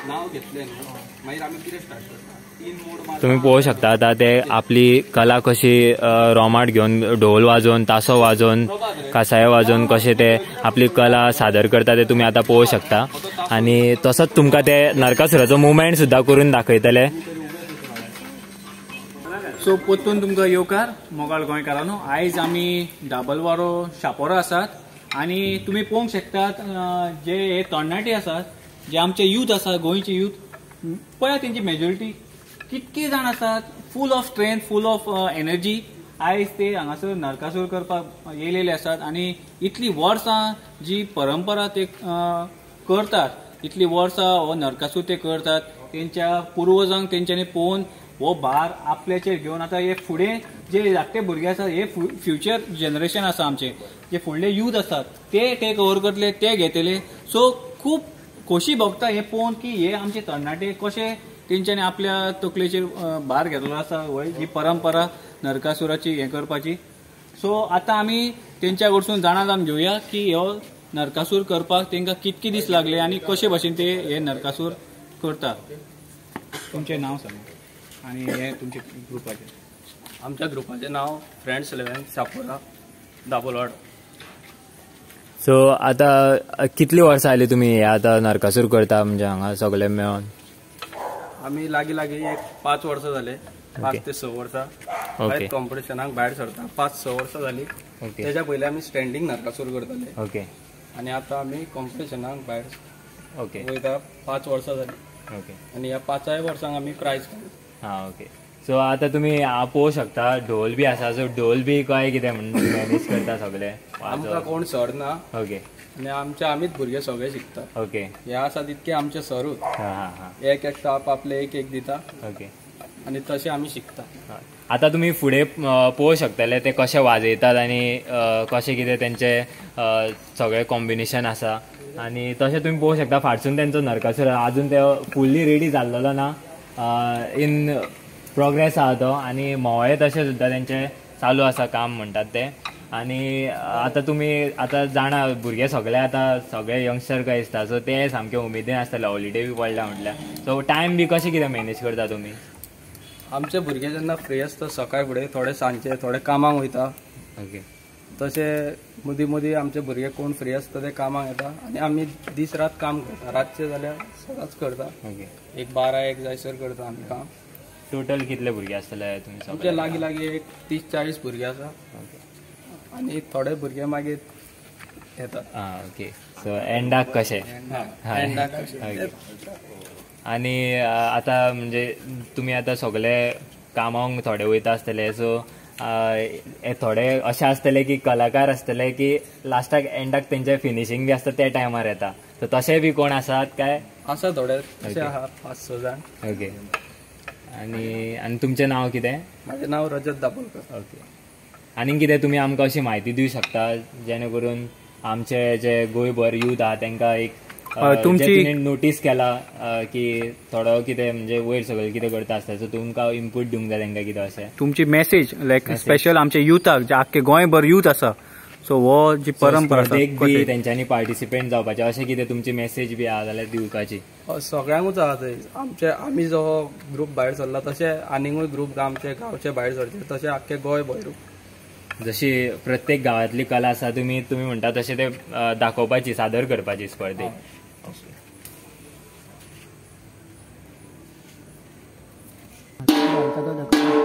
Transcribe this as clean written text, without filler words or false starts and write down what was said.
नाव घेतलें न्हू मागीर आमी कितें स्टार्ट करता 3 मोड. तुम्ही पळोवंक शकता आतां ते आपली कला कशी रोमाट घेवन ढोल वाजोवन तासो वाजोवन कासायो वाजोवन कशे ते आपली कला सादर करता ते तुमी आतां पळोवंक शकता. आनी तसोच तुमकां ते नरकासुराचो मुवमेंट सुद्दां करून दाखयतले. सो परतून तुमकां येवकार मोगाळ गोंयकारांनो. आयज आमी दाबलवाडो शापोरा आसात आनी तुमी पळोवंक शकतात जे हे तरणाटे आसात जे आमचे यूथ आसा गोंयचे यूथ पळया तेंची मेजॉरिटी कितके जाण आसात full of strength full of energy. आयज ते हांगासर नरकासूर करपाक येयलेले आसात आनी इतली वर्सां जी परंपरा ते करतात इतली वर्सां हो नरकासूर ते करतात तेंच्या पुर्वजांक तेंच्यांनी पळोवन हो भार आपल्याचेर घेवन आतां हे फुडें जे धाकटे भुरगे आसात हे फ्युचर जनरेशन आसा आमचे जे फुडले यूथ आसात ते टेक ओवर करतले ते घेतले. सो खूब खोशी भोगता हे पळोवन की हे आमचे तरणाटे कशे तेंच्यांनी आपल्या तकलेचेर भार घेतलेलो आसा ही परंपरा नरकासुराची हें करपाची. सो आतां आमी तेंच्या कडसून जाणा जावन घेवया की हो नरकासूर करपाक तेंकां कितके दीस लागले आनी कशे भशेन ते हे नरकासूर करतात. तुमचें नांव सांगा आनी हे तुमच्या ग्रुपाचें. आमच्या ग्रुपाचें नांव फ्रेंड्स 11 शापोरा दाबोलवाडो. सो आतां कितली वर्सां आयली तुमी हे आतां नरकासूर करता म्हणजे हांगा सगळे मेळोन? आमी लागीं लागीं एक 5 वर्सां जाले, 5 ते 6 वर्सां कॉम्पिटिशनाक भायर सरता. 5-6 वर्सां जाली. तेज्या पयलीं आमी स्टँडींग नरकासूर करताले. ओके. आनी आतां आमी कॉम्पिटिशनाक भायर वयता. 5 वर्सां जाली. ओके. आनी ह्या 5 वर्सांक आमी प्रायज काडटा. हां ओके. सो आतां तुमी पळोवंक शकता ढोल बी आसा. सो ढोल बी काय कितें म्हणून मॅनेज करता सगळे? आमकां कोण सर ना. ओके. आनी आमचे आमीच भुरगे सगळे शिकता. ओके. हे आसा तितके आमचे सरूच एक एक ताप आपले एक एक दिता. ओके. आनी तशें आमी शिकता. आतां तुमी फुडें पळोवंक शकतले ते कशे वाजयतात आनी कशें कितें तेंचे सगळे कॉम्बिनेशन आसा. आनी तशें तुमी पळोवंक शकता फाटसून तेंचो नरकासूर आजून ते फुल्ली रेडी जाल्लो ना, इन प्रोग्रेस आहा तो. आनी म्होंवाळे तशें सुद्दां तेंचें चालू आसा काम म्हणटात ते. आनी आतां तुमी आतां जाणा भुरगे सगळे आतां सगळे यंगस्टर काय दिसता सो ते सामके उमेदीन आसतले, हॉलिडे बी पडल्या म्हटल्यार. सो टायम बी कशें कितें मॅनेज करता तुमी? आमचे भुरगे जेन्ना फ्री आसता सकाळ फुडें थोडे सांजचे थोडे कामाक वयता. ओके. तशें मदीं मदीं आमचे भुरगे कोण फ्री आसता ते कामाक येता आनी आमी दीस रात काम करता. रातचे जाल्यार सदांच करता. ओके. एक 12-1 जायसर करता आमी काम. टोटल कितले भुरगे आसतले तुमी? आमचे लागीं लागीं एक 30-40 भुरगे आसा. ओके. आनी थोडे भुरगे मागीर येतात. आं ओके. सो एंडाक कशें? एंडाक कशें. आनी आतां म्हणजे तुमी आतां सगळे कामाक थोडे वयता आसतले सो थोडे अशें आसतले की कलाकार आसतले की लास्टाक एंडाक तेंचे फिनिशींग बी आसता त्या टायमार येता. सो तशें बी कोण आसात काय? आसा थोडे तशे आहा 5-6 जाण. ओके. आनी आनी तुमचें नांव कितें? म्हाजें नांव रजत दाबोलकर. ओके. आनी कितें तुमी आमकां अशी म्हायती दिवं शकता जेणे करून आमचे जे गोंयभर यूथ आहा तेंकां एक तुमची नोटीस केला की थोडो कितें म्हणजे वयर सगळें कितें करता आसता सो तुमकां इनपूट दिवंक जाय तेंकां कितें अशें तुमची मेसेज लायक स्पेशल आमच्या युथाक जे आख्खे गोंयभर यूथ आसा सो हो जी परंपरा बी तेंच्यांनी पार्टिसिपेंट जावपाचें अशें कितें तुमची मेसेज बी आहा जाल्यार दिवपाची? सगळ्यांकूच आहा थंय. आमचे आमी जो ग्रूप भायर सरला तशे आनीकूय ग्रूप आमचे गांवचे भायर सरचे तशे आख्खे गोंयभर जशी प्रत्येक गांवांतली कला आसा तुमी तुमी म्हणटा तशें ते दाखोवपाची सादर करपाची स्पर्धेक. Okay.